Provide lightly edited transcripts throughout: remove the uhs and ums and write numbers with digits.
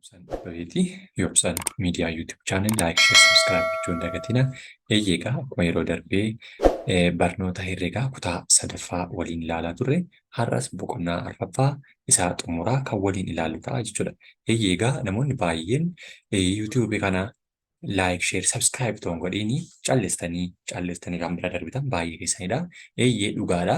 Yoobsan Abbabeeti. Yoobsan Miidiyaa YouTube channel like, share, subscribe gochuu hin dagatina. Eeyyee egaa akkuma yeroo darbee barnoota herreegaa kutaa sadaffaa waliin ilaalaa turre har'as boqonnaa arfaffaa isaa xumuraa kan waliin ilaallu ta'a jechuudha. Eeyyee egaa namoonni baay'een YouTube kana like, share, subscribe toon godhiini callistanii callistanii kan bira darbitan baay'ee keessanidha. Eeyyee dhugaadha.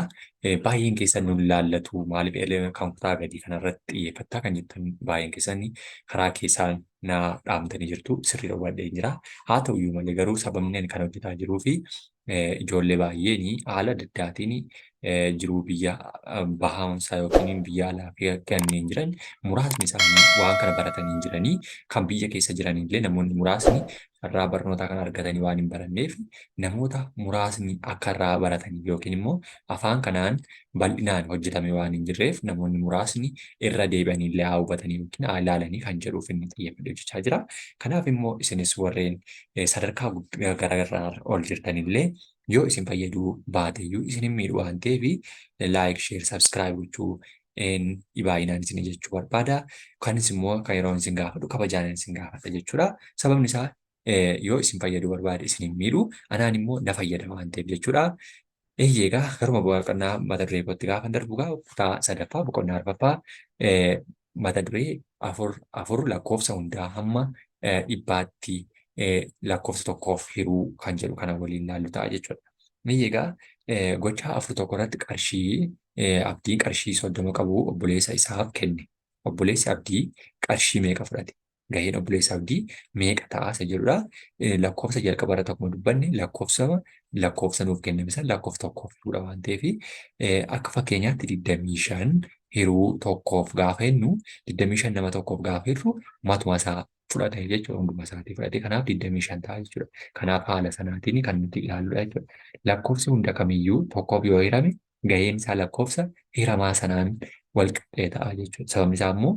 Baay'een keessan nun laallatu maaliif kan kutaa gadii kanarratti xiyyeeffattaa kan jettan baay'een keessan karaa keessaan na dhaamtanii jirtu sirrii hubadhee jira. Haa ta'u iyyuu malee garuu sababni ani kan hojjetaa jiruu fi ijoollee baay'een haala adda addaatiin jiruu biyya bahaansaa yookiin biyya alaa kanneen jiran muraasni isaanii waan kana baratanii jiranii kan biyya keessa jiran illee namoonni muraasni carraa barnootaa kana argatanii waan hin baranneef namoota muraasni akka irraa baratanii yookiin immoo afaan kanaan bal'inaan hojjetame waan hin jirreef namoonni muraasni irra deebi'anii illee haa hubatanii yookiin haa ilaalanii kan jedhuuf inni xiyyeeffadhe hojjechaa jira. Kanaaf immoo isinis warreen sadarkaa garaagaraa ol jirtanillee yoo isin fayyaduu baateyyuu isin hin miidhu waan ta'eef like, share, subscribe gochuu baay'inaan isin jechuu barbaada. Kanis immoo kan yeroo isin gaafadhu kabajaan isin gaafadha jechuudha. Sababni isaa yoo isin fayyaduu barbaade isin hin miidhu anaan immoo na fayyada waan ta'eef jechuudha. Eeyyee egaa garuma boqonnaa mata duree kootti gaafa darbu egaa kutaa sadaffaa boqonnaa arfaffaa mata duree afur afur lakkoofsa hundaa hamma dhibbaatti lakkoofsa tokkoof hiruu kan jedhu kana waliin laallu ta'a jechuudha. Eeyyee egaa gochaa afur tokko irratti qarshii Abdiin qarshii 30 qabu obboleessa isaaf kenne. Obboleessi Abdii qarshii meeqa fudhate? Gaheen obboleessa Abdii meeqa ta'a isa jedhudha. Lakkoofsa jalqaba irratti akkuma dubbanne lakkoofsa lakkoofsa nuuf kenname sana lakkoofsa tokkoof hiruudha waan ta'eef akka fakkeenyaatti 25 hiruu tokkoof gaafa jennu 25 nama tokkoof gaafa hirru matuma isaa fudhate jechuudha hunduma isaatii fudhate kanaaf 25 ta'a jechuudha. Kanaaf haala sanaatiin kan nuti ilaalludha jechuudha. Lakkoofsi hunda kamiyyuu tokkoof yoo hirame gaheen isaa lakkoofsa hiramaa sanaan wal qixxee ta'a jechuudha. Sababni isaa immoo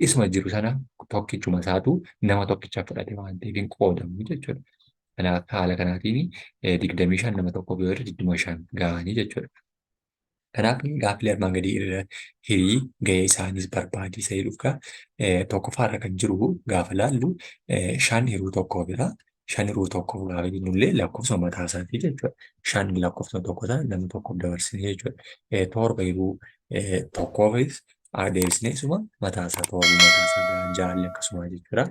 isuma jiru sana tokkichuma isaatu nama tokkicha fudhate waan ta'eef hin qoodamu jechuudha. Kanaaf haala kanaatiin 25 nama tokkoof yoo hirre 25 gahanii jechuudha. Kanaaf gaaffilee armaan gadii irra hirii gahee isaaniis barbaadi isa jedhuuf gaa tokkoffaa irra kan jiru gaafa laallu shan hiruu tokkoof jira. Shan hiruu tokkoof gaafa jennullee lakkoofsuma mataa isaatii jechuudha. Shan lakkoofsuma tokko sana nama tokkoof dabarsine jechuudha. Torba hiruu tokkoofis deebisnee isuma mataa isaa torba mataa isaa gahaa jaalli akkasuma jechuudha.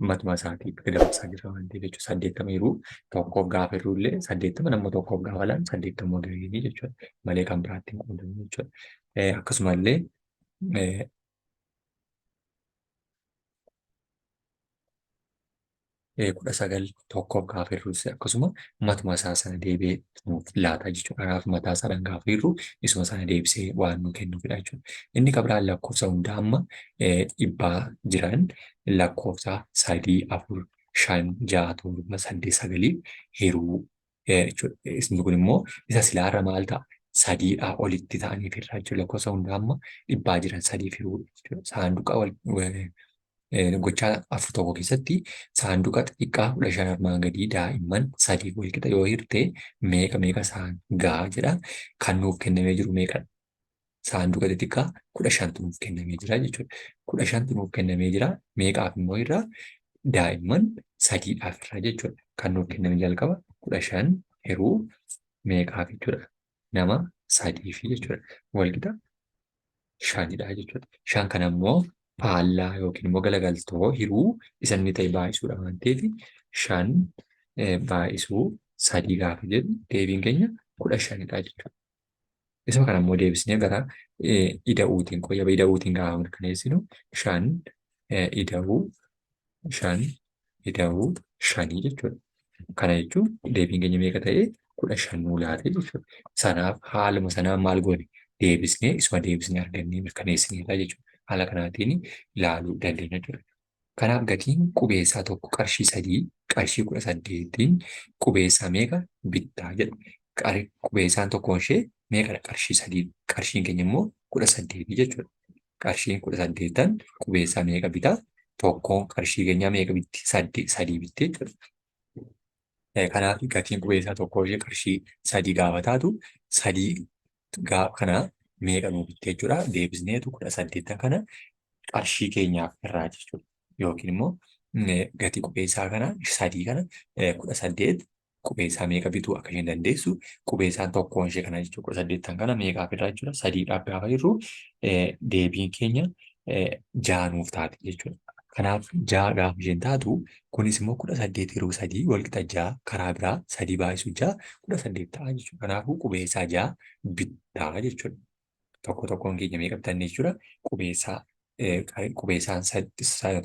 Matuma isaatii dabarsaa jira waan ta'eef jechuudha. Saddeettama hiruu tokkoof gaafa hiruu illee saddeettama nama tokkoof gaafa laannu saddeettama gaheenii jechuudha. Malee kan biraatti hin qoodamu jechuudha. Akkasumallee 19 tokkoof gaafa hir'us akkasuma matuma isaa sana deebi'ee nuuf laata jechuudha. Kanaaf mataa isaadhaan gaafa hir'u isuma sana deebisee waan nu kennuufidha jechuudha. Inni kan biraan lakkoofsa hundaa amma dhibbaa jiran lakkoofsa sadii, afur, shan, ja'a, torba, saddeet, sagaliif hiruu jechuudha. Inni kun immoo isa silaarra maal ta'a? Sadiidhaa olitti ta'aniif irraa jechuudha. Lakkoofsa hundaa amma dhibbaa jiran sadiif hiruu jechuudha. Saanduqa gochaa afur tokko keessatti saanduqa xixiqqaa 15 armaan gadii daa'imman sadiif walqixa yoo hirte meeqa meeqa isaan ga'a jedha. Kan nuuf kennamee jiru meeqadha? Saanduqa xixiqqaa 15tu nuuf kennamee jira jechuudha. 15tu nuuf kennamee jira. Meeqaaf immoo irraa daa'imman sadiidhaaf irraa jechuudha. Kan nuuf kenname jalqaba 15 hiruu meeqaaf jechuudha. Nama sadiif jechuudha. Walqixa shanidha jechuudha. Shan kana immoo faallaa yookiin immoo galagaltoo hiruu isa inni ta'e baay'isuudha waan ta'eef shan baay'isuu sadii gaafa jedhu deebiin keenya 15dha jechuudha. Isuma kana immoo deebisnee gara ida'uutiin qoyyaba ida'uutiin gaafa mirkaneessinu shan ida'uu shan ida'uu shanii jechuudha. Kana jechuun deebiin keenya meeqa ta'e 15 nuu laate jechuudha. Sanaaf haaluma sanaan maal goone deebisnee isuma deebisnee argannee mirkaneessineerra jechuudha. Haala kanaatiin ilaaluu dandeenya jechuudha. Kanaaf gatiin qubeessaa tokko qarshii 3 qarshii 18n qubeessaa meeqa bittaa jedha. Qubeessaan tokkoon ishee meeqadha qarshii 3 qarshiin keenya immoo 18 jechuudha. Qarshiin 18n qubeessaa meeqa bitaa? Tokkoon qarshii keenyaa meeqa bitti? Sadii bitti jechuudha. Kanaaf gatiin qubeessaa tokkoo ishee qarshii 3 gaafa taatu sadii kana meeqa nuu bitti jechuudha. Deebisneetu 18 kana qarshii keenyaaf irraa jechuudha. Yookiin immoo gatii qubeessaa kana sadii kana 18 qubeessaa meeqa bituu akka isheen dandeessu qubeessaan tokkoon ishee kana jechuudha. 18 kana meeqaaf irraa jechuudha. Sadiidhaaf gaafa jirru deebiin keenya ja'a nuuf taati jechuudha. Kanaaf ja'a gaafa isheen taatu kunis immoo 18 yeroo sadii walqixa ja'a karaa biraa sadii baay'isu ja'a 18 ta'a jechuudha. Kanaafuu qubeessaa ja'a bittaa jechuudha. Tokko tokkoon keenya meeqa bitanne jechuudha. Qubeessaa qubeessaan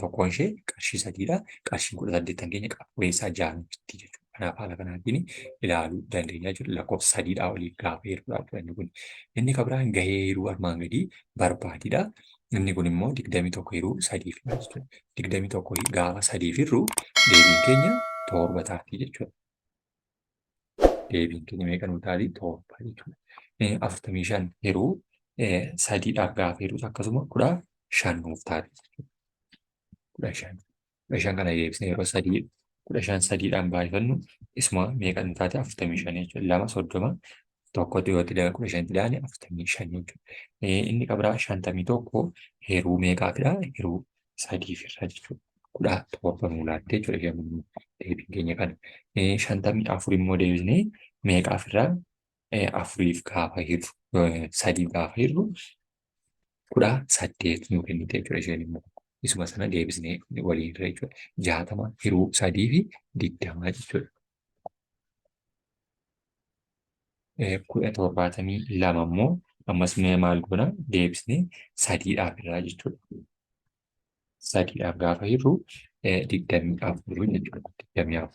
tokkoon ishee qarshii sadiidha. Qarshiin 18 keenya qubeessaa ja'a bitti jechuudha. Kanaaf haala kanaatiin ilaaluu dandeenya jechuudha. Lakkoofsa sadiidhaa olii gaafa heerudha jechuudha inni kun. Inni kan biraan gahee hiruu armaan gadii barbaadidha. Inni kun immoo 21 hiruu sadiif jechuudha. 21 gaafa sadiif hirru deebiin keenya torba taati jechuudha. Deebiin keenya meeqa nuu taati? Torba jechuudha. 45 hiruu sadiidhaaf gaafa hirrus akkasuma 15 nuuf taati jechuudha. 15. 15 kana deebisnee yeroo sadii 15 sadiidhaan baay'ifannu isuma meeqa nu taate 45 jechuudha. Lama 30 tokkotti yoo itti 15tti daane 45 jechuudha. Inni qabraa 51 hiruu meeqaafidha? Hiruu sadiif irra jechuudha. 17 nuu laatte jechuudha isheen kun deebiin keenya kana. 54 immoo deebisnee meeqaaf irraa afuriif gaafa hirru sadiif gaafa hirru 18 nuu kennite jechuudha isheen immoo. Isuma sana deebisnee waliin irra jechuudha. 60 hiruu sadii fi 20 jechuudha. 72 immoo ammas mee maal goona deebisnee sadiidhaaf irraa jechuudha. Sadiidhaaf gaafa hirru 24 jechuudha. 24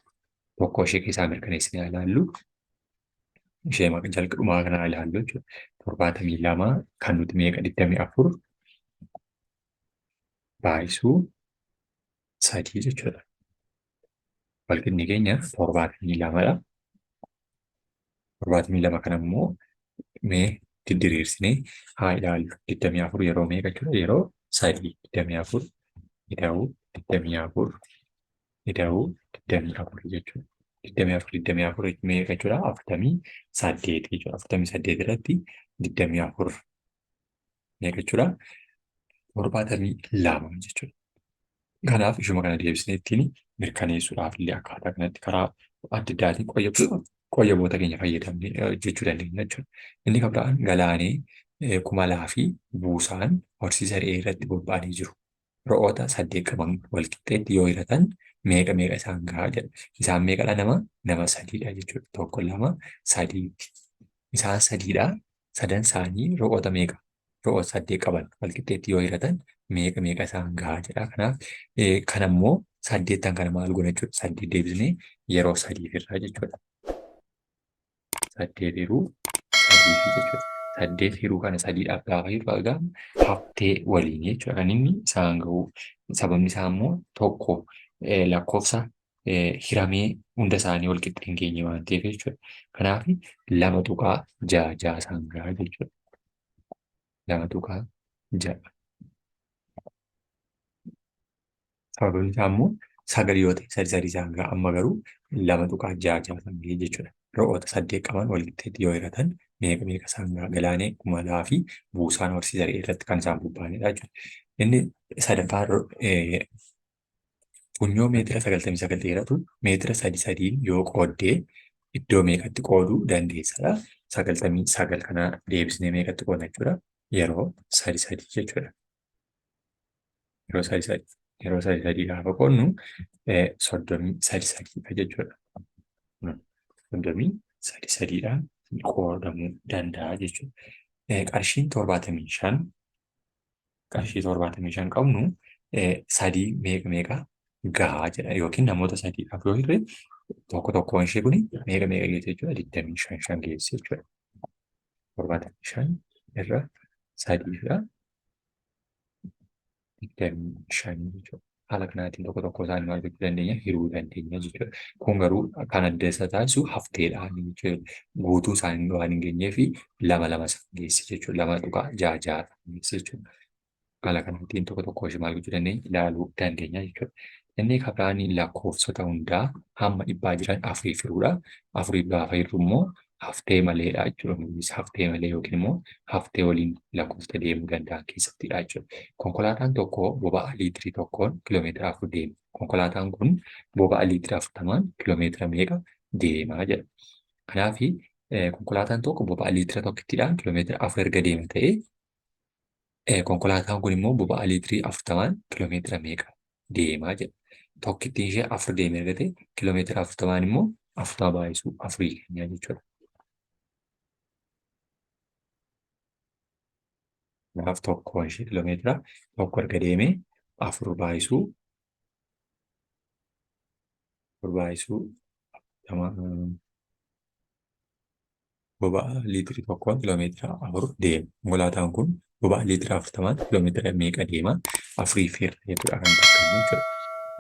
tokko ishee keessaa mirkaneessinee ilaallu. Ishee jalqabumaa kanaa ilaallu jechuudha. 72 kan nuti meeqa 24 baay'isuu sadii jechuudha. Walqixni keenya 72dha. 72 kana immoo mee diddiriirsinee haa ilaallu. 24 yeroo meeqa jechuudha? Yeroo sadii. 24 ida'uu 24 ida'uu 24 jechuudha. 24 24 meeqa jechuudha? 48 jechuudha. 48 irratti 24 meeqa jechuudha? 72 jechuudha. Kanaaf ishuma kana deebisnee ittiin mirkaneessuudhaaf illee akkaataa kanatti karaa adda addaatiin qoyyaboota keenya fayyadamnee hojjechuu dandeenya jechuudha. Inni kan biraan Galaanee Kumalaa fi Buusaan horsiisa re'ee irratti bobba'anii jiru. Re'oota saddeet qaban wal qixxeetti yoo hiratan meeqa meeqa isaan gahaa jedha. Isaan meeqadha nama? Nama sadiidha jechuudha. Tokko lama sadii. Isaan sadiidha. Sadan isaanii re'oota meeqa? Re'oota saddeet qaban wal qixxeetti yoo hiratan meeqa meeqa isaan gahaa jedha. Kanaaf kana immoo saddeettan kana maal goona jechuudha. Saddeet deebisnee yeroo sadiif irraa jechuudha. Saddeet hiruu sadiif jechuudha. Saddeet hiruu kana sadiidhaaf gaafa hirru egaa haftee waliin jechuudha kan inni isaan gahu. Sababni isaa immoo tokko lakkoofsa hiramee hunda isaanii wal qixxee hin geenye waan ta'eef jechuudha. Kanaaf 2.66 isaan gaha jechuudha. 2.6. Sababni isaa immoo sagal yoo ta'e sadi sadi isaan gaha. Amma garuu 2.66 isaan gahe jechuudha. Re'oota saddeet qaban wal qixxeetti yoo hiratan meeqa meeqa isaan gaha. Galaanee Kumalaa fi Buusaan horsiisa re'ee irratti kan isaan bobba'anidha jechuudha. Inni sadaffaan funyoo meetira 99 dheeratu meetira sadi sadiin yoo qooddee iddoo meeqatti qooduu dandeessadha. 99 kana deebisnee meeqatti qoodna jechuudha. Yeroo sadi sadi jechuudha. Yeroo sadi sadi. Yeroo sadi sadi gaafa qoodnu soddomii sadi sadiidha jechuudha. Soddomii sadi sadiidhaan qoodamuu danda'a jechuudha. Qarshiin 75 qarshii 75 qabnu sadii meeqa meeqa gahaa jedha yookiin namoota sadiidhaaf yoo hirre tokko tokkoon ishee kuni meeqa meeqa geesse jechuudha 25 shan geesse jechuudha. 75 irra sadiidha 25 jechuudha. Haala kanaatiin tokko tokko isaanii maal gochuu dandeenya hiruu dandeenya jechuudha. Kun garuu kan adda isa taasisu hafteedhaan jechuudha. Guutuu isaanii waan hin geenyee fi lama lama isaan geesse jechuudha. 2.66 geesse jechuudha. Haala kanaatiin tokko tokko ishee maal gochuu dandeenya ilaaluu dandeenya jechuudha. Inni kan biraan lakkoofsota hundaa hamma dhibbaa jiran afuriif hiruudha. Afuriif gaafa hirru immoo Haftee maleedha jechuudha. Innis haftee malee yookiin immoo haftee waliin lakkoofsa deemuu danda'an keessattidha jechuudha. Konkolaataan tokko boba'aa liitirii tokkoon kiiloomeetira 4 deema. Konkolaataan kun boba'aa liitira 40n kiiloomeetira meeqa deemaa jedha. Kanaaf konkolaataan tokko boba'aa liitira tokkittiidhaan kiiloomeetira 4 erga deema ta'ee, konkolaataan kun immoo boba'aa liitirii 40n kiiloomeetira meeqa deemaa jedha. Tokkittiin ishee 4 deeme erga ta'e, kiiloomeetira 40n immoo 40 baay'isuu 4 keenyaa jechuudha. Kanaaf tokkoon ishee kiiloomeetira 1 erga deemee 4 baay'isuu 4 baay'isuu 40 boba'aa liitirii tokkoon kiiloomeetira 4 deema. Konkolaataan kun boba'aa liitira 40n kiiloomeetira meeqa deema? Afuriif hirra jechuudha kan argannu jechuudha.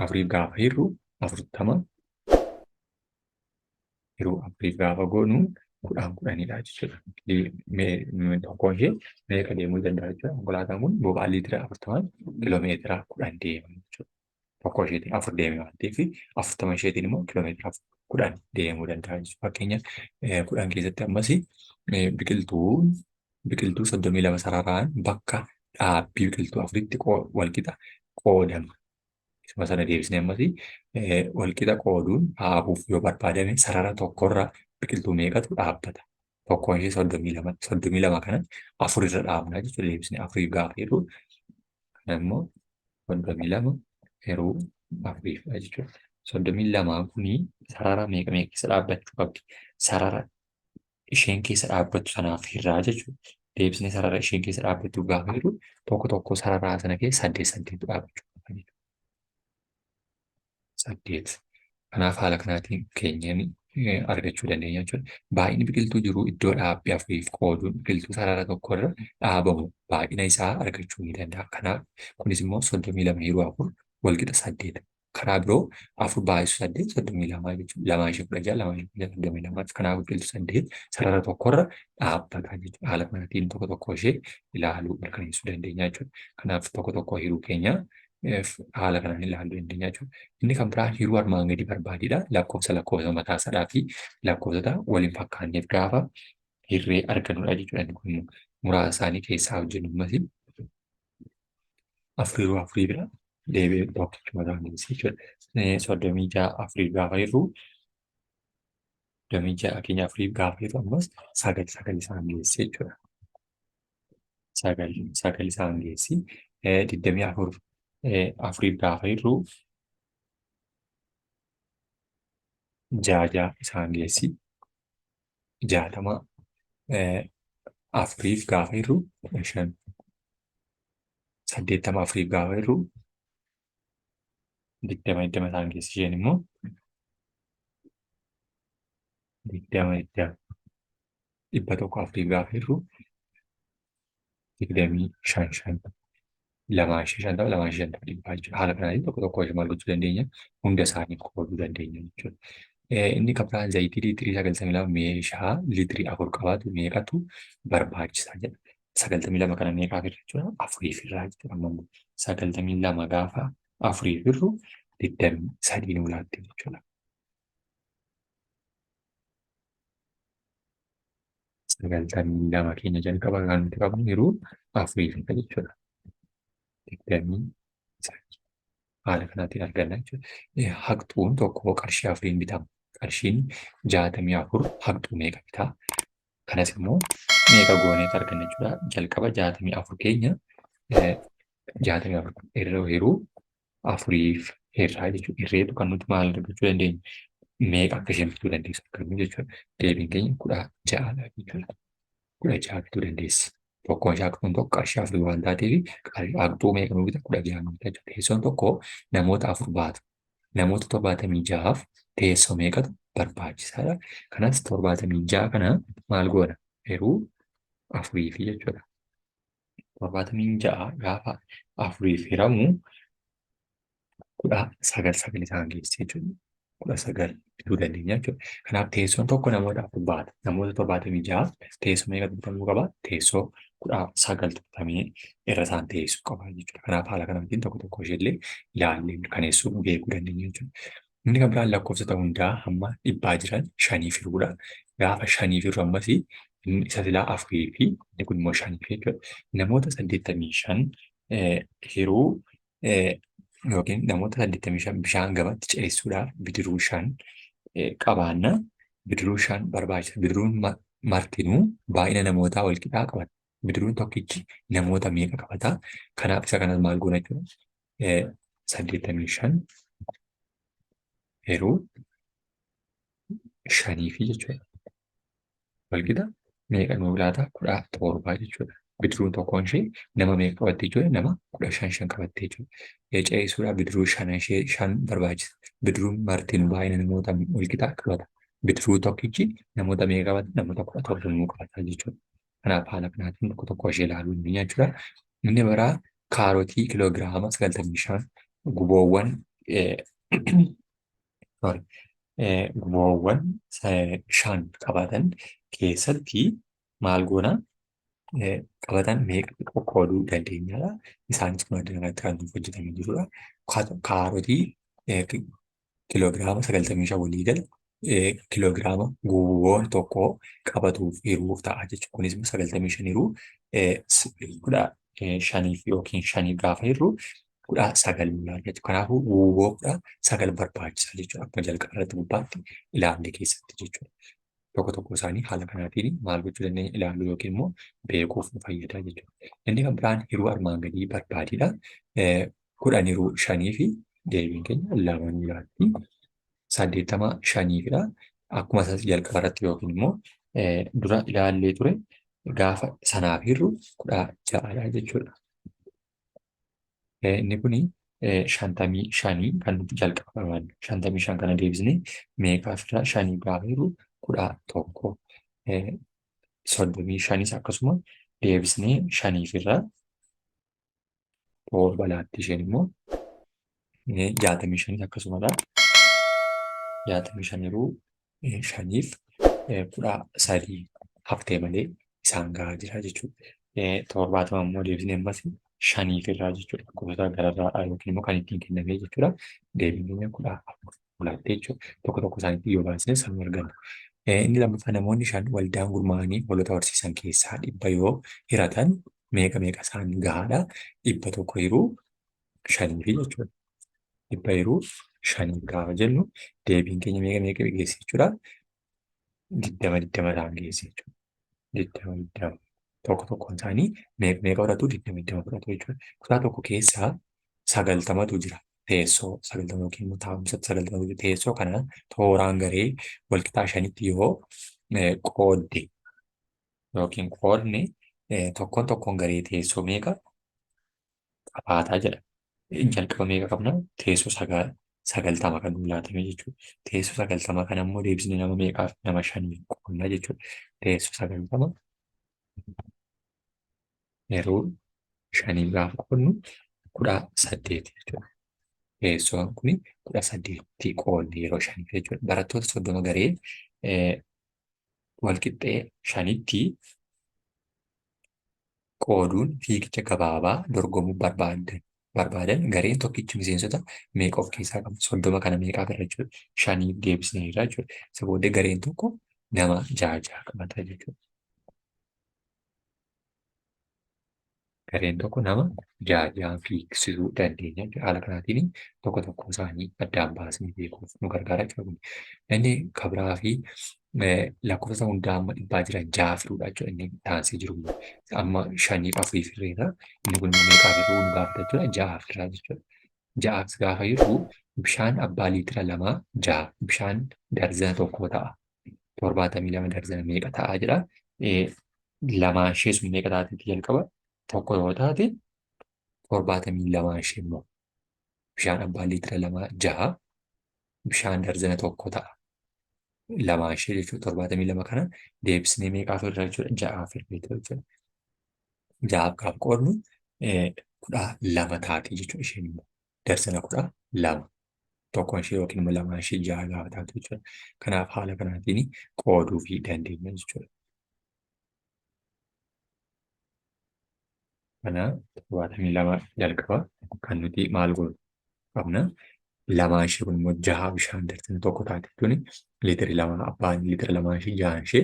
Afuriif gaafa hirru 40 yeroo afuriif gaafa goonu 10 10dha jechuudha. Tokkoon ishee meeqa deemuu danda'a jechuudha. Konkolaataan kun boba'aa liitira 40n kiiloomeetira 10 deema jechuudha. Tokko isheetiin 4 deeme waan ta'eef, 40 isheetiin immoo kiiloomeetira 10 deemuu danda'a jechuudha. Fakkeenya 10 keessatti ammas biqiltuu 32 sararaan bakka dhaabbii biqiltuu afuritti walqixa qoodama. Isuma sana deebisnee ammas walqixa qooduun dhaabuuf yoo barbaadame sarara tokkorra biqiltuu meeqatu dhaabbata? Tokkoon ishee 32, 32 kana afur irra dhaabna jechuudha. Deebisnee afuriif gaafa jedhu kana immoo 32 yeroo afuriifidha jechuudha. 32 kuni sarara meeqa meeqa keessa dhaabbachuu qabdi? Sarara isheen keessa dhaabbattu sanaaf hirraa jechuudha. Deebisnee sarara isheen keessa dhaabbattu gaafa jedhu tokko tokko sararaa sana keessa saddeet saddeetu dhaabbachuu qaba jechuudha. 8. Kanaaf haala kanaatiin keenyan argachuu dandeenya jechuudha. Baay'inni biqiltuu jiru iddoo dhaabbii afuriif qooduun biqiltuu sarara tokko irra dhaabamu baay'ina isaa argachuu ni danda'a. Kanaaf kunis immoo 32 hiruu 4 walqixa 8. Karaa biroo 4 baay'isu 8 32 jechuudha. Lamaa ishee 16, lamaa ishee 16, 32. Kanaaf biqiltuu 8 sarara tokkorra dhaabbata jechuudha. Haala kanaatiin tokko tokko ishee ilaaluu mirkaneessuu dandeenya jechuudha. Kanaaf tokko tokko hiruu keenya haala kanaan ilaaluu dandeenya jechuudha. Inni kan biraan hiruu armaan gadi barbaadidha. Lakkoofsa lakkoofsa mataa isaadhaa fi lakkoofsota wal hin fakkaanneef gaafa hirree argannudha jechuudha. Inni kun immoo muraasa isaanii keessaa hojjennu ammas afur hiruu afurii bira deebi'ee tokkichuma ta'an jechuudha. 36 afurii gaafa hirru, 36 keenya afuriif gaafa hirru ammas sagal sagal isaan geessi jechuudha. Sagal sagal isaan geessi. 24 afuriif gaafa hirru ja'a ja'a isaan geessi. 60 afuriif gaafa hirru 15. 80 afuriif gaafa hirru 20 20 isaan geessi, isheen immoo 20 20. 100 afuriif gaafa hirru 25 5, lamaa ishee 50, lamaa ishee 50 dhibbaa jechuudha. Haala kanaatiin tokko tokko ishee maal gochuu dandeenya? Hunda isaanii qooduu dandeenya jechuudha. Inni kan biraan zayitii liitirii 92 meeshaa liitirii 4 qabaatu meeqatu barbaachisaa jedha. 92 kana meeqaaf hirra jechuudha? Afuriif hirraa jechuudha. Amma immoo 92 gaafa afuriif hirru 23 nuu laatti jechuudha. 92 keenya jalqaba kan nuti qabnu yeroo afuriif hirra jechuudha. 23 haala kanaatiin arganna jechuudha. Haqxuun tokko qarshii afuriin bitama. Qarshiin 64 haqxuu meeqa bitaa? Kanas immoo meeqa gooneet arganna jechuudha. Jalqaba 64 keenya 64 irra yeroo afuriif hirraa jechuudha. Hirreetu kan nuti maal argachuu dandeenyu? Meeqa akka isheen bituu dandeessu argannu jechuudha. Deebiin keenya 16dha jechuudha. 16 bituu dandeessi. Tokkoon ishee haqxuun tokko qarshii afurii waan taateef haqxuu meeqa nu bita? 16 nu bita jechuudha. Teessoon tokko namoota afur baata. Namoota 76f teessoo meeqatu barbaachisaadha? Kanas 76 kana maal goona? Hiruu afuriifi jechuudha. 76 gaafa afuriif hiramu 19 sagal isaan geessi jechuudha. 19 bituu dandeenya jechuudha. Kanaaf teessoon tokko namoota afur baata. Namoota 76 teessoo meeqatu bitamuu qaba? Teessoo 19 bitamee irra isaan teessuu qaba jechuudha. Kanaaf haala kanaatiin tokko tokko isheellee ilaallee mirkaneessuu beekuu dandeenya jechuudha. Inni kan biraan lakkoofsota hundaa hamma dhibbaa jiran shaniif hiruudha. Gaafa shaniif hirru ammas isa silaa afurii fi inni kun immoo shaniif jechuudha. Namoota 85 hiruu yookiin namoota 85 bishaan gamatti ceessuudhaaf bidiruu 5 qabaanna. Bidiruu 5 barbaachisa. Bidiruun martinuu baay'ina namootaa wal qixaa qabata. Bidiruun tokkichi namoota meeqa qabata? Kanaaf isa kanas maal goona jechuudha? 85 hiruu shaniifi jechuudha. Walqixa meeqa nuu laata? 17 jechuudha. Bidiruun tokkoon ishee nama meeqa qabatte jechuudha? Nama 15 shan qabatte jechuudha. Ce'isuudhaaf bidiruu shan ishee shan barbaachisa. Bidiruun martinuu baay'ina namoota walqixa qabata. Bidiruu tokkichi namoota meeqa qabata? Namoota 17 nuu qabata jechuudha. Kanaaf haala kanaatiin tokko tokko ishee ilaaluu dandeenya jechuudha. Inni biraa kaarotii kiloogiraama 95 guboowwan sorry, guboowwan shan qabatan keessatti maal goona qabatan meeqa qoqqooduu dandeenyadha. Isaanis kun addana irratti kan nuuf hojjetamee jirudha. Kaarotii kiloogiraama 95 waliigala kiloogiraama guboon tokko qabatuuf hiruuf ta'a jechuudha. Kunis immoo 95 hiruu 15f yookiin shaniif gaafa hirru 19 nu laata jechuudha. Kanaafuu guuboo 19 barbaachisa jechuudha. Akkuma jalqaba irratti gubbaatti ilaalle keessatti jechuudha. Tokko tokko isaanii haala kanaatiin maal gochuu dandeenya ilaaluu yookiin immoo beekuuf nu fayyada jechuudha. Inni kan biraan hiruu armaan gadii barbaadidha. 10 hiruu shanii fi deebiin keenya 2 nu laatti. 80 shaniifidha. Akkuma isas jalqaba irratti yookiin immoo dura ilaallee ture gaafa sanaaf hirru 16dha jechuudha. Inni kuni 55 kan nuti jalqaba qabaannu. 55 kana deebisnee meeqaaf irraa shanii gaafa hirru 11. 35s akkasuma deebisnee shaniif irraa 7 laatti isheen immoo 65s akkasumadha. 65 yeroo shaniif 13 haftee malee isaan gahaa jira jechuudha. 70 immoo deebisnee ammas shaniif irraa jechuudha. Lakkoofsota gararraa yookiin immoo kan ittiin kennamee jechuudha. Deebiin keenya 14 laattee jechuudha. Tokko tokko isaaniitti yoo baasne sanuma arganna. Inni lammaffaa namoonni shan waldaan gurmaa'anii hoolota horsiisan keessaa 100 yoo hiratan meeqa meeqa isaan gahaadha? 100 hiruu shaniifi jechuudha. 100 hiruu shaniif gaafa jennu deebiin keenya meeqa meeqa geesse jechuudha? Digdama digdama isaan geesse jechuudha. Digdama digdama. Tokko tokkoon isaanii meeqa meeqa fudhatu? Digdama digdama fudhatu jechuudha. Kutaa tokko keessaa 90tu jira. Teessoo 90 yookiin immoo taa'umsa 90tu jira. Teessoo kana tooraan garee walqixaa shanitti yoo qoodde yookiin qoodne tokkoon tokkoon garee teessoo meeqa qabaataa jedha. Jalqaba meeqa qabna? Teessoo 90 kan nuu laatame jechuudha. Teessoo 90 kana immoo deebisnee nama meeqaaf? Nama shaniif qoodna jechuudha. Teessoo 90 yeroo shaniif gaafa qoodnu 18 jechuudha. Teessoon kun 18tti qoodne yeroo shaniif jechuudha. Barattoota 30 garee walqixxee shanitti qooduun fiigicha gabaabaa dorgomuu barbaadan gareen tokkichi miseensota meeqa of keessaa qaba? 30 kana meeqaaf irra jechuudha? Shaniif deebisneerra jechuudha. Isa booddee gareen tokko nama ja'a ja'a qabata jechuudha. Gareen tokko nama ja'a ja'aan fiigsisuu dandeenya jechuudha. Haala kanaatiin tokko tokko isaanii addaan baasnee beekuuf nu gargaara jechuudha. Inni kabiraa fi lakkoofsa hundaa amma dhibbaa jiran ja'a firuudha jechuudha. Inni taansee jiru amma shaniif afuriif hirreera. Inni kun immoo meeqaaf hir'uu nu gaafata jechuudha. Ja'aaf hirraa jechuudha. Ja'aaf gaafa hir'u bishaan abbaa liitira lamaa ja'a bishaan darzana tokko ta'a. 72 darzana meeqa ta'a jedha. Lamaan ishee sun meeqa taateetti jalqaba tokko yoo taate 72 ishee immoo bishaan abbaa liitira lamaa ja'a bishaan darzana tokko ta'a. Lamaan ishee jechuudha 72 kana deebisnee meeqaaf irra jechuudha ja'aaf irra jechuudha. Ja'aaf gaafa qoodnu 12 taati jechuudha isheen immoo darzana 12 tokkoon ishee yookiin immoo lamaan ishee ja'a gaafa taatu jechuudha. Kanaaf haala kanaatiin qooduu fi dandeenya jechuudha. Kana 72 jalqaba kan nuti maal goonu qabna. Lamaan ishee kun immoo jaha bishaan darzana tokko taate jechuun Liitira lama abbaan liitira lamaa ishee ja'aan ishee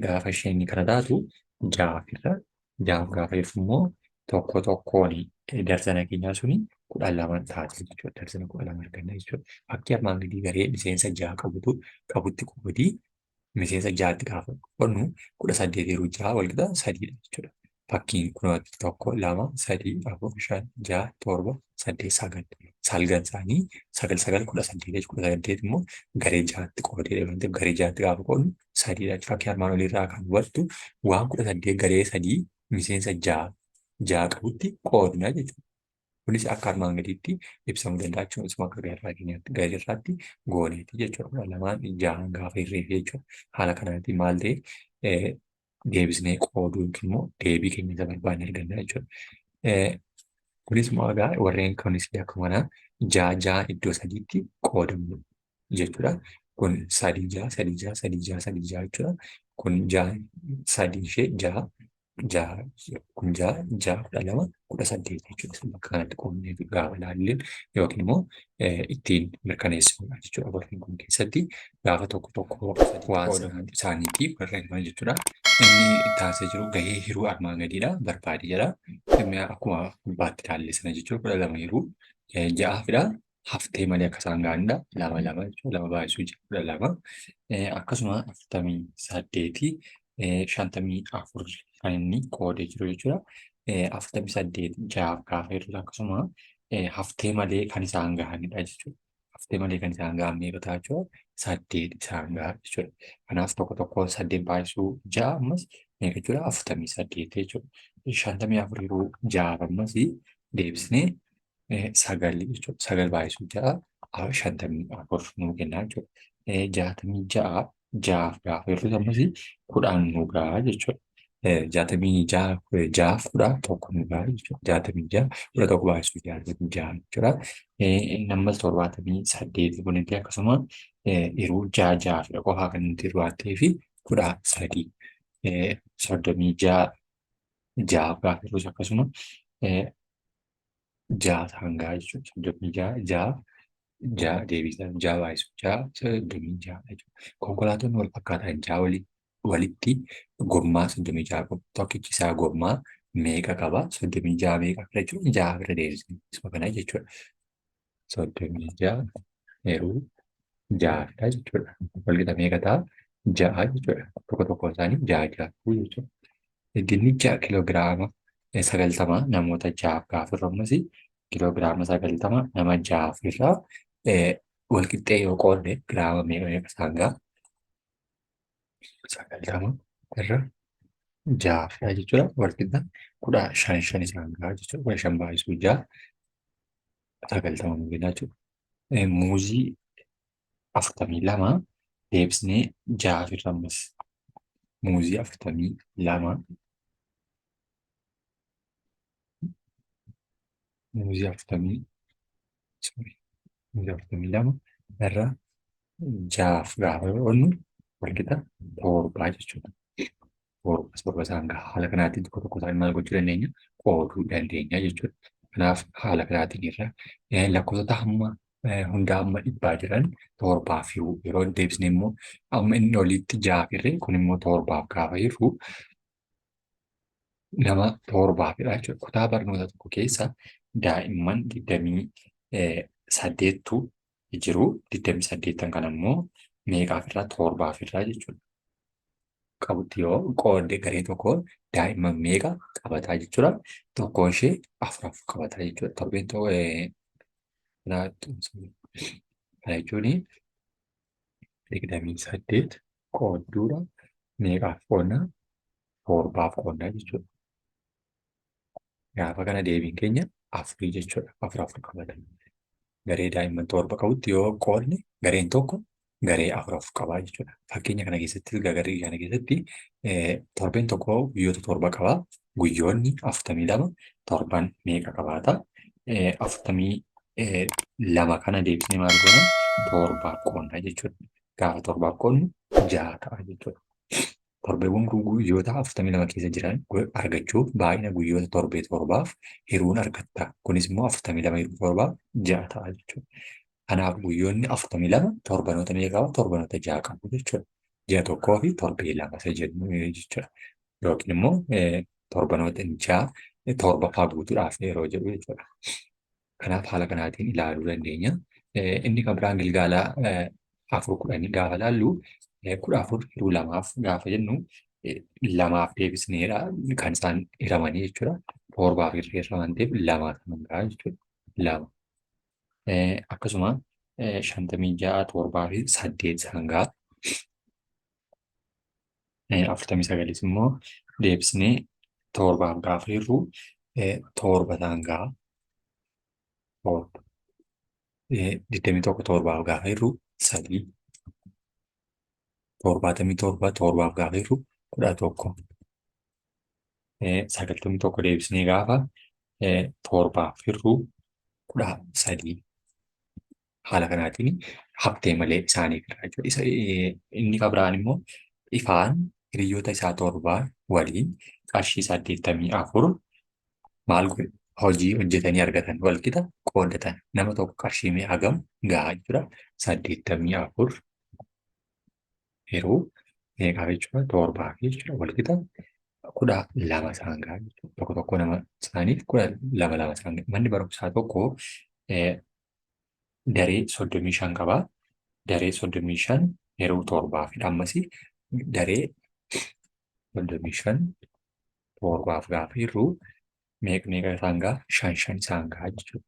gaafa isheen kana taatu ja'aaf irra ja'aaf gaafa hirtu immoo tokko tokkoon darzana keenyaa suni 12 taate jechuudha. Darzana 12 arganna jechuudha. Fakkii armaan gadii garee miseensa ja'a qabutu qabutti qoodii miseensa ja'atti gaafa qoodnu 18 yeroo ja'a walqixa sadiidha jechuudha. Fakkiin kun 1, 2, 3, 4, 5, 6, 7, 8, 9. Salgan isaanii 9 9 18 jechuudha. 18 immoo garee ja'atti qoodee waan ta'eef garee ja'atti gaafa qoodnu sadiidha. Fakkii armaan oliirraa kan hubattu waan 18 garee sadii miseensa ja'a ja'a qabutti qoodna jechuudha. Kunis akka armaan gadiitti ibsamuu danda'a jechuudha. Isuma akka garraa keenyaatti gararraatti gooneeti jechuudha. 12n ja'aan gaafa hirreef jechuudha. Haala kanaatiin maal ta'e deebisnee qooduu yookiin immoo deebii keenya isa barbaanne arganna jechuudha. Kunis immoo egaa warreen kunis akkuma kanaa ja'a ja'a iddoo sadiitti qoodamu jechuudha. Kun sadii ja'a sadii ja'a sadii ja'a sadii ja'a jechuudha. Kun ja'a sadii ishee ja'a ja'a kun ja'a ja'a 12 18 jechuudha. Isin bakka kanatti qoodnee gaafa ilaalleen yookiin immoo ittiin mirkaneessinudha jechuudha. Warreen kun keessatti gaafa tokko tokko waan isaaniitiif warreen kun jechuudha. Inni taasisee jiru gahee hiruu armaan gadiidha barbaade jedha. Inni akkuma gubbaatti ilaalle sana jechuudha 12 hiruu ja'aafidha. Haftee malee akka isaan ga'anidha. Lama lama jechuudha. Lama baay'isuu ja'a 12. Akkasuma 48 54 kan inni qoodee jiru jechuudha. 48 ja'aaf gaafa hir'u akkasuma haftee malee kan isaan gahanidha jechuudha. Haftee malee kan isaan gahan meeqa ta'a jechuudha? Saddeet isaan gaha jechuudha. Kanaaf tokko tokkoon saddeet baay'isuu ja'a ammas meeqa jechuudha? 48 jechuudha. 54 yeroo ja'aaf ammas deebisnee sagal jechuudha. Sagal baay'isuu ja'a 54 nuu kenna jechuudha. 66 ja'aaf gaafa hir'u ammas 10 nuu gaha jechuudha. 66 ja'aaf 11 nuu gaha jechuudha. 66 11 baay'isuu 66 jechuudha. Inni ammas 78 kunillee akkasuma yeroo ja'a ja'aaf qofaa kan nuti hir'u waan ta'eef 13. 36 ja'aaf gaafa hir'us akkasuma ja'a ta'an gahaa jechuudha. 36 ja'a ja'a deebisaa ja'a baay'isu ja'a 36 jechuudha. Konkolaattonni wal fakkaatan ja'a walitti gommaa 36 qabu. Tokkichi isaa gommaa meeqa qaba? 36 meeqa fira jechuudha? Ja'a fira deebisne isuma kana jechuudha. 36 yeroo ja'a fira jechuudha. Walqixa meeqa ta'a? Ja'a jechuudha. Tokko tokkoon isaanii ja'a ja'a jechuudha. Dinnicha kiloogiraama 90 namoota ja'aaf gaafa hirru ammas kiloogiraama 90 nama ja'aaf irraa walqixxee yoo qoodne giraama meeqa meeqa isaan ga'a? 90 irra ja'aaf jechuudha. Walqixa 15 shan isaan ga'a jechuudha. 15 baay'isuu ja'a 90 nu kenna jechuudha. Muuzii 42 deebisnee ja'aaf irra ammas muuzii 42 muuzii afurtamii sorry muuzii 42 irra ja'aaf gaafa qoodnu walqixa torbaa jechuudha. Torba torba isaan gaha. Haala kanaatiin tokko tokko isaanii maal gochuu dandeenya? Qooduu dandeenya jechuudha. Kanaaf haala kanaatiin irra lakkoofsota hamma hundaa hamma dhibbaa jiran torbaaf hiruu yeroo deebisne immoo amma inni oliitti ja'aaf hirre kun immoo torbaaf gaafa hirru nama torbaafidha jechuudha. Kutaa barnoota tokko keessa daa'imman 28tu jiru. 28n kana immoo meeqaaf irraa torbaaf irraa jechuudha. Qabutti yoo qoodde garee tokko daa'imman meeqa qabataa jechuudha. Tokkoon ishee afur afur qabataa jechuudha. Torbeen tokko kana jechuun 28 qoodduudha. Meeqaaf qoodna? Torbaaf qoodna jechuudha. Gaafa kana deebiin keenya afurii jechuudha. Afur afur qabata. Garee daa'imman torba qabutti yoo qoodne gareen tokko garee afur afur qabaa jechuudha. Fakkeenya kana keessatti garee kana keessatti torbeen tokko guyyoota torba qaba. Guyyoonni 42 torban meeqa qabaata? 42 kana deebisnee maal goona? Torbaaf qoodna jechuudha. Gaafa torbaaf qoodnu ja'a ta'a jechuudha. Torbeewwan guyyoota 42 keessa jiran argachuuf baay'ina guyyoota torbee torbaaf hiruun argatta. Kunis immoo 42 hiruu torbaaf ja'a ta'a jechuudha. Kanaaf guyyoonni 42 torbanoota meeqa qaba? Torbanoota 6 qabu jechuudha. Ji'a tokkoo fi torbee 2 isa jennu jechuudha. Yookiin immoo torbanoota 6 torbaffaa guutuudhaaf yeroo jedhu jechuudha. Kanaaf haala kanaatiin ilaaluu dandeenya. Inni kan biraan gilgaala 4 10 gaafa ilaallu 14 hiruu 2f gaafa jennu 2f deebisneedha kan isaan hiramanii jechuudha. 7f hirreerra waan ta'eef 2 kan gahaa jechuudha. 2. Akkasuma 56 7 fi 8 isaan gahaa. 49 immoo deebisnee 7f gaafa hirru 7 isaan gahaa. 7. 21 7f gaafa hirru 3. 77 7f gaafa hirru 11. 91 deebisnee gaafa 7f hirru 13. Haala kanaatiin haftee malee isaaniif irraa jechuudha. Isa inni kan biraan immoo ifaan hiriyoota isaa 7 waliin qarshii 84 maal godhe hojii hojjetanii argatan walqixa qooddatan. Nama tokko qarshii mee hagam gahaa jechuudha. 84 yeroo meeqaaf jechuudha? 7f jechuudha. Walqixa 12 isaan gahaa jechuudha. Tokko tokko nama isaaniif 12 lama isaan gaha. Manni barumsaa tokko daree 35 qaba. Daree 35 yeroo 7f ammas daree 35 7f gaafa hirru meeqa meeqa isaan gaha? 5 5 isaan gaha jechuudha.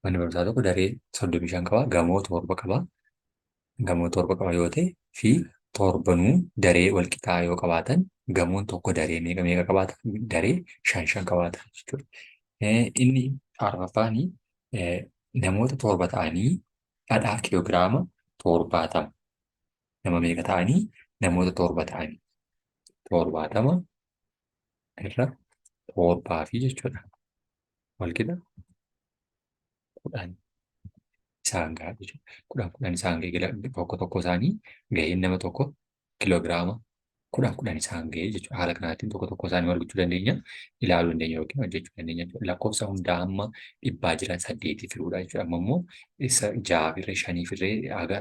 Manni barumsaa tokko daree 35 qaba. Gamoo 7 qaba. Gamoo 7 qaba yoo ta'e fi torbanuu daree wal qixaa yoo qabaatan gamoon tokko daree meeqa meeqa qabaata? Daree 5 5 qabaata jechuudha. Inni arfaffaan namoota 7 ta'anii dhadhaa kiiloogiraama 70 nama meeqa ta'anii? Namoota 7 ta'anii 70 irra 7 fi jechuudha. Walqixa 10 isaan gahaa jechuudha. 10 10 isaan gahee tokko tokko isaanii gaheen nama tokko kiiloogiraama 10 10 isaan gahee jechuudha. Haala kanaatiin tokko tokko isaanii wal gochuu dandeenya, ilaaluu dandeenya yookiin hojjechuu dandeenya jechuudha. Lakkoofsa hundaa hamma dhibbaa jiran 8 firuudha jechuudha. Amma immoo isa 6 firree 5 firree haga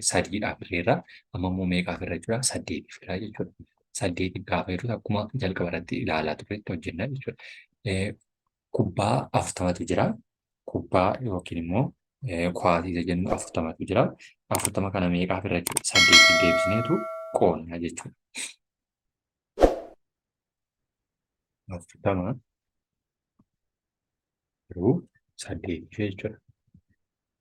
3dhaa firreerra amma immoo meeqaa firra jechuudha? 8 firraa jechuudha. 8 gaafa jirru akkuma jalqaba irratti ilaalaa turretti hojjenna jechuudha. Kubbaa 40tu jira. Kubbaa yookiin immoo kuwaasii isa jennu 40tu jira. 40 kana meeqaaf irra jechuudha? 8 deebisneetu qoonna jechuudha. 40 yeroo 8 jechuudha.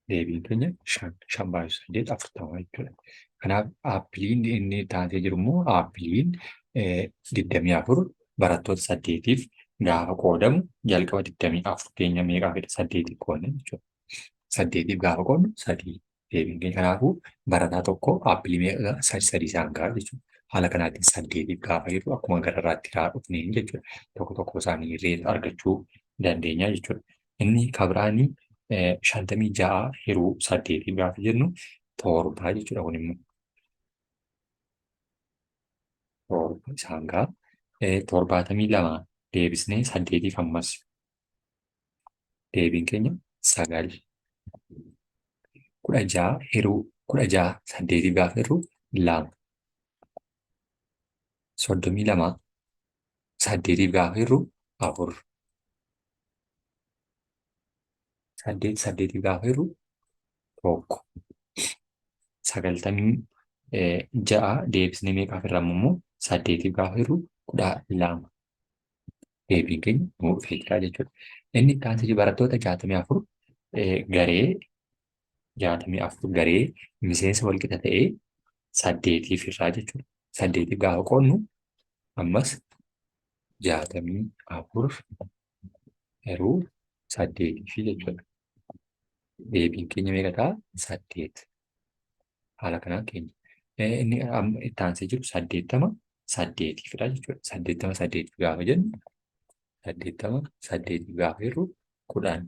Deebiin keenya 5 5 baay'isu 8 40 jechuudha. Kanaaf aappiliin inni taatee jiru immoo aappiliin 24 barattoota 8f gaafa qoodamu jalqaba 24 keenya meeqaa fedha? 8f qoodna jechuudha. 8f gaafa qoodnu 3 deebiin keenya. Kanaafuu barataa tokko aappilii meeqa 3 3 isaan gaha jechuudha. Haala kanaatiin 8f gaafa jirru akkuma gararraatti irraa dhufneen jechuudha. Tokko tokko isaanii hirree argachuu dandeenya jechuudha. Inni kabiraanii 56 hiruu 8 gaafa jennu 7 jechuudha kun immoo. 7 isaan gaha. 72 deebisnee 8f ammas deebiin keenya 9. 16 hiruu 16 8f gaafa hirru 2. 32 8f gaafa hirru 4. 8 8f gaafa hirru 1. 96 deebisnee meeqaaf hirramu immoo 8f gaafa hirru 12. Deebiin keenya nuu dhufee jira jechuudha. Inni itti aansee barattoota 64 garee 64 garee miseensa walqixa ta'ee 8f irraa jechuudha. 8f gaafa qoodnu ammas 64 yeroo 8f jechuudha. Deebiin keenya meeqa ta'a? 8. Haala kanaan keenya. Inni amma itti aansee jiru 80 8fidha jechuudha. 80 8 gaafa jennu 80 8 gaafa jirru 10.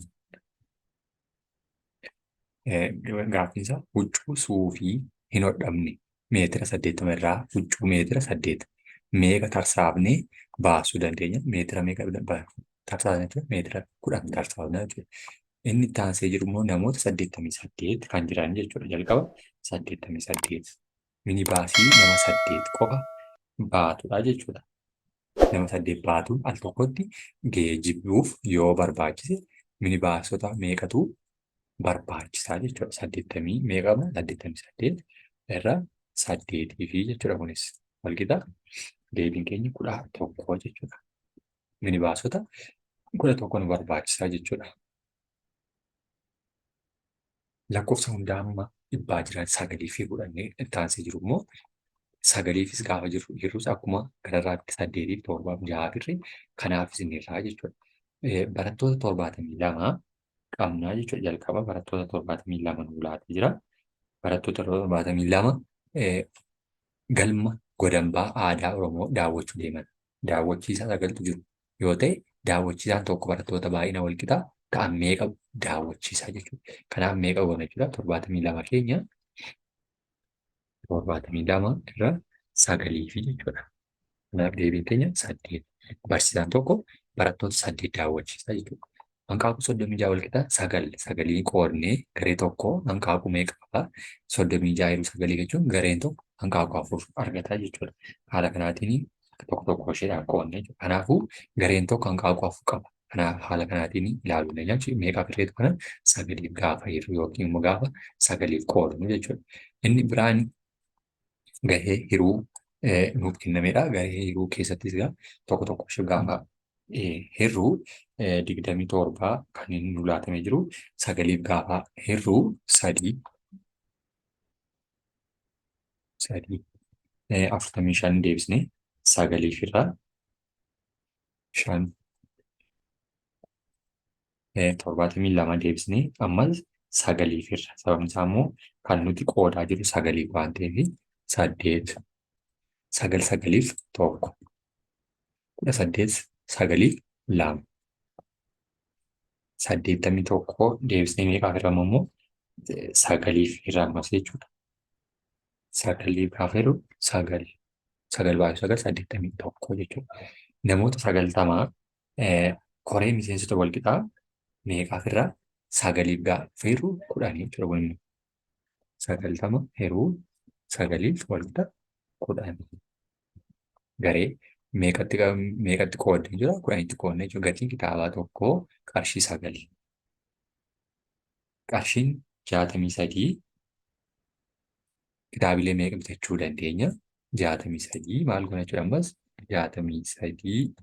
Gaaffiin isaa huccuu suufii hin hodhamne meetira 80 irraa huccuu meetira 8 meeqa tarsaafnee baasuu dandeenya? Meetira meeqa tarsaafne jechuudha? Meetira 10 tarsaafna jechuudha. Inni itti aansee jiru immoo namoota 88 kan jiran jechuudha. Jalqaba 88 minibaasii nama 8 qofa baatudha jechuudha. Nama 8 baatuun al tokkotti geejibuuf yoo barbaachise minibaasota meeqatu barbaachisaa jechuudha. Saddeettamii meeqa qabna? 88 irra 8 fi jechuudha kunis walqixa deebiin keenya 11 jechuudha. Minibaasota 11 nu barbaachisaa jechuudha. Lakkoofsa hundaa amma dhibbaa jiran sagalii fi fudhannee itti aansee jiru immoo sagaliifis gaafa jiru jirrus akkuma gararraatti saddeetiif torbaaf jahaaf irree kanaafis inni irraa jechuudha. Barattoota 72 qabnaa jechuudha. Jalqaba barattoota 72 nuu laatee jira. Barattoota 72 galma godambaa aadaa Oromoo daawwachuu deeman. Daawwachiisaa sagaltu jiru yoo ta'e daawwachiisaan tokko barattoota baay'ina walqixaa ta'an meeqa daawwachiisaa jechuudha. Kanaaf meeqa goona jechuudha. 72 keenya 72 irra sagalii fi jechuudha. Kanaaf deebiin keenya 8. Barsiisaan tokko barattoota 8 daawwachiisa jechuudha. Hanqaaquu 36 walqixa 9 sagalii qoodnee garee tokko hanqaaquu meeqa qaba? 36 hiruu sagalii jechuun gareen tokko hanqaaquu 4 argata jechuudha. Haala kanaatiin tokko tokko isheedhaan qoodne jechuudha. Kanaafuu gareen tokko hanqaaquu 4 qaba. Kanaaf haala kanaatiin ilaaluu dandeenya jechuudha. Meeqaaf hirreetu kana sagaliif gaafa hirru yookiin immoo gaafa sagaliif qoodnu jechuudha. Inni biraan gahee hiruu nuuf kennamedha. Gahee hiruu keessattis egaa tokko tokko ishee gaafa hirru 27 kan inni nu laatamee jiru sagaliif gaafa hirru sadii sadii 45 deebisnee sagaliif irraa shan 72 deebisnee ammas sagaliif irra. Sababni isaa immoo kan nuti qoodaa jiru sagaliif waan ta'eef saddeet sagal sagaliif tokko 18 sagaliif lama 81 deebisnee meeqaaf hirama immoo sagaliif hiramas jechuudha. Sagaliif gaafa hiru sagal sagal baay'ee sagal 81 jechuudha. Namoota 90 koree miseensota walqixaa meeqaaf irraa sagaliif gaafa hiru 10 jechuudha kun immoo. 90 hiruu sagaliif walqixa 10. Garee meeqatti meeqatti qoodne jira? 10tti qoodne jechuudha. Gatiin kitaabaa tokkoo qarshii sagali. Qarshiin 63 kitaabilee meeqa bitachuu dandeenya? 63 maal goona jechuudha ammas 63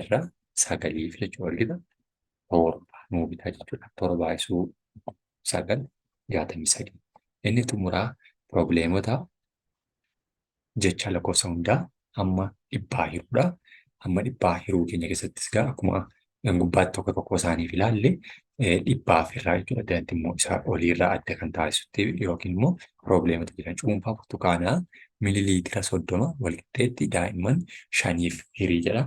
irra sagaliif jechuudha walqixa torba nuu bitaa jechuudha. Torba baay'isuu sagal 63. Inni xumuraa pirobleemota jecha lakkoofsa hundaa hamma dhibbaa hiruudha. Hamma dhibbaa hiruu keenya keessattis egaa akkuma gubbaatti tokko tokko isaaniif ilaalle dhibbaaf irraa jechuudha. Addanatti immoo isaa oliirraa adda kan taasisutti yookiin immoo pirobleemota jiran cuunfaa burtukaanaa mililiitira 30 walqixxeetti daa'imman shaniif hirii jedha.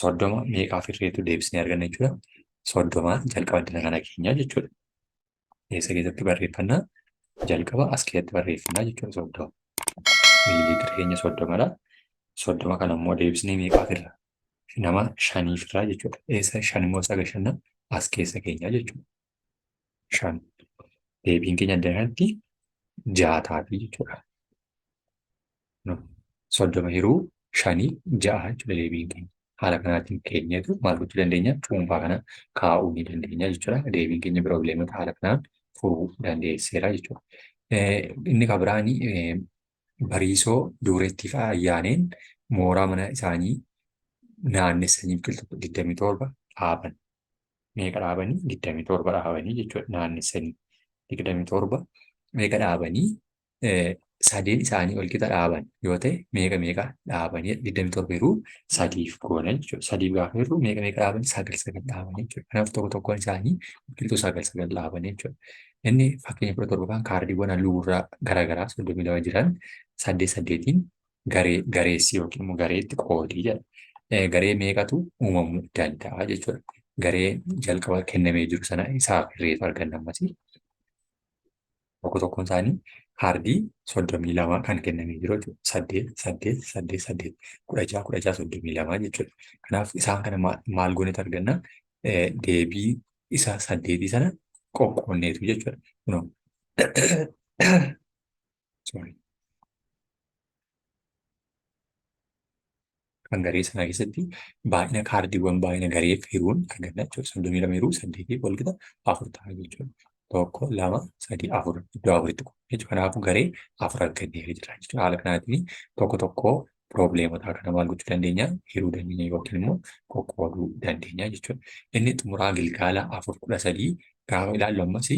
30 meeqaaf hirreetu deebisnee arganna jechuudha. 30 jalqaba addana kana keenya jechuudha. Eessa keessatti barreeffannaa? Jalqaba as keessatti barreeffannaa jechuudha 30. Miiliitira keenya 30dha. 30 kana immoo deebisnee meeqaaf irra? Nama shaniif irraa jechuudha. Eessa shan immoo saga shanna as keessa keenya jechuudha. Shan. Deebiin keenya adda kanatti jaataafi jechuudha. 30 hiruu shanii ja'a jechuudha deebiin keenya. Haala kanaatiin keenyatu maal gochuu dandeenya? Cuunfaa kana kaa'uu ni dandeenya jechuudha. Deebiin keenya pirobleemota haala kanaan furuu dandeesseera jechuudha. Inni kan biraan Bariisoo, Duurettii fi Ayyaaneen mooraa mana isaanii naannessanii biqiltuu 27 dhaaban. Meeqa dhaabanii? 27 dhaabanii jechuudha naannessanii. 27 meeqa dhaabanii? Sadeen isaanii wal qixa dhaaban yoo ta'e meeqa meeqa dhaabanii 27 hiruu sadiif goona jechuudha. Sadiif gaafa hirru meeqa meeqa dhaabanii sagal sagal dhaabanii jechuudha. Kanaaf tokko tokkoon isaanii biqiltuu sagal sagal dhaabanii jechuudha. Inni fakkeenya 17ffaan kaardiiwwan halluu gurraa garaagaraa 32 jiran saddeet saddeetiin garee gareessi yookiin immoo gareetti qoodii jedha. Garee meeqatu uumamuu danda'a jechuudha. Garee jalqaba kennamee jiru sana isaaf hirreetu arganna ammasii. Tokko tokkoon isaanii kaardii 32 kan kennamee jiru jechuudha. Saddeet, saddeet, saddeet, saddeet, 16, 16, 32 jechuudha. Kanaaf isaan kana maal goonetu arganna? Deebii isa saddeetii sana Qoqqoonneetu jechuudha. Kunoo sorry. Kan garee sanaa keessatti baay'ina kaardiiwwan baay'ina gareef hiruun arganna jechuudha. 32 hiruu 8 wal qixa 4 ta'a jechuudha. 1, 2, 3, 4 iddoo afuritti qoodne jechuudha. Kanaafuu garee afur argannee jira jechuudha. Haala kanaatiin tokko tokko piroobileemota kana maal gochuu dandeenya? Hiruu dandeenya yookiin immoo qoqqooduu dandeenya jechuudha. Inni xumuraa gilgaala 4.13 gaafa ilaallu ammas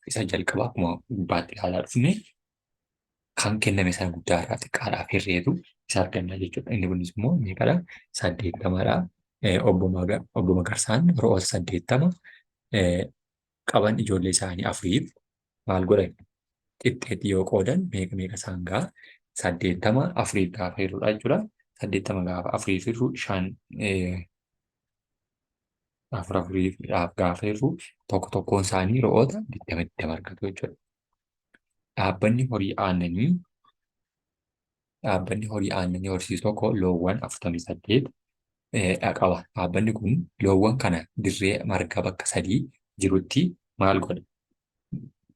isa jalqabaa akkuma gubbaatti ilaalaa dhufne kan kenname sana guddaarraa xiqqaadhaaf hirreetu isa arganna jechuudha. Inni kunis immoo meeqadha? 80dha. Obbo Magarsaan ro'oota 80 qaban ijoollee isaanii afuriif maal godhan? Qixxeetti yoo qoodan meeqa meeqa isaan ga'a? 80 afuriif gaafa hirrudha jechuudha. 80 gaafa afuriif hirru shan afur afuriif gaafa hirru tokko tokkoon isaanii ro'oota 20 20 argatu jechuudha. Dhaabbanni horii aannanii Dhaabbanni horii aannanii horsiisu tokko loowwan 48 dha qaba. Dhaabbanni kun loowwan kana dirree margaa bakka sadii jirutti maal godha?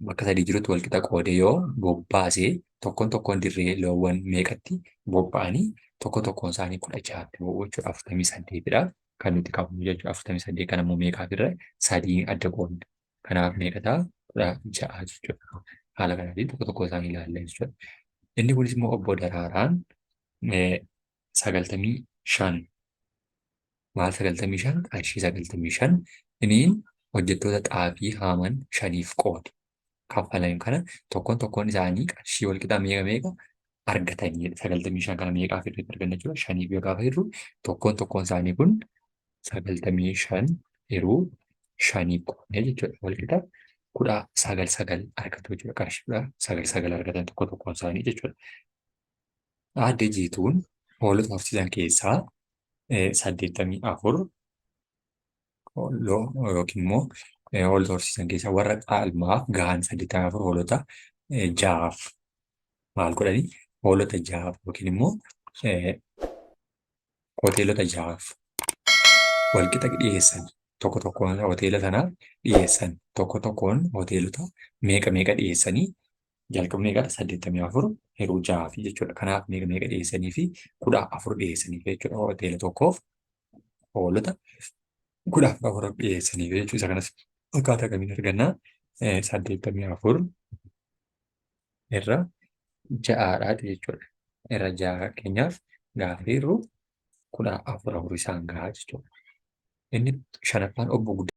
Bakka sadii jirutti walqixa qoodee yoo bobbaase tokkoon tokkoon dirree loowwan meeqatti bobba'anii tokko tokkoon isaanii 16tti bo'u jechuudha. 48 dha kan nuti qabnu jechuudha. 48 kana immoo meeqaaf irra sadii adda qoodna. Kanaaf meeqa ta'a? 16 jechuudha. Haala kanaatiin tokko tokko isaanii ilaalla jechuudha. Inni kunis immoo obbo Daraaraan 95 maal 95 qarshii 95 iniin hojjettoota xaafii haaman shaniif qoode. Kaffalan kana tokkoon tokkoon isaanii qarshii wal qixaa meeqa meeqa argatanii 95 kana meeqaaf hirreetti arganna jechuudha. Shaniif yoo gaafa hirru tokkoon tokkoon isaanii kun 95 hiruu shaniif qoodne jechuudha. Wal qixa 19 sagal argatu jechuudha. Qarshii 19 sagal argatan tokko tokkoon isaanii jechuudha. Aadde Jiituun hoolota horsiisan keessaa 84 yookiin immoo hoolota horsiisan keessaa warra qaalmaaf gahan 84 hoolota ja'aaf maal godhanii hoolota ja'aaf yookiin immoo hoteelota ja'aaf walqixa dhiyeessan tokko tokkoon hoteela sanaaf dhiyeessan tokko tokkoon hoteelota meeqa meeqa dhiyeessanii jalqaba meeqadha 84 hiruu ja'aa fi jechuudha. Kanaaf meeqa meeqa dhiyeessanii fi 14 dhiyeessanii jechuudha hoteela tokkoof hoolota 14 dhiyeessanii jechuudha. Isa kanas akkaataa kamiin argannaa 84 irra ja'aadhaati jechuudha. Irra ja'a keenyaaf gaafa hirru 14 afur isaan gahaa jechuudha. Inni shanaffaan obbo Guddaa.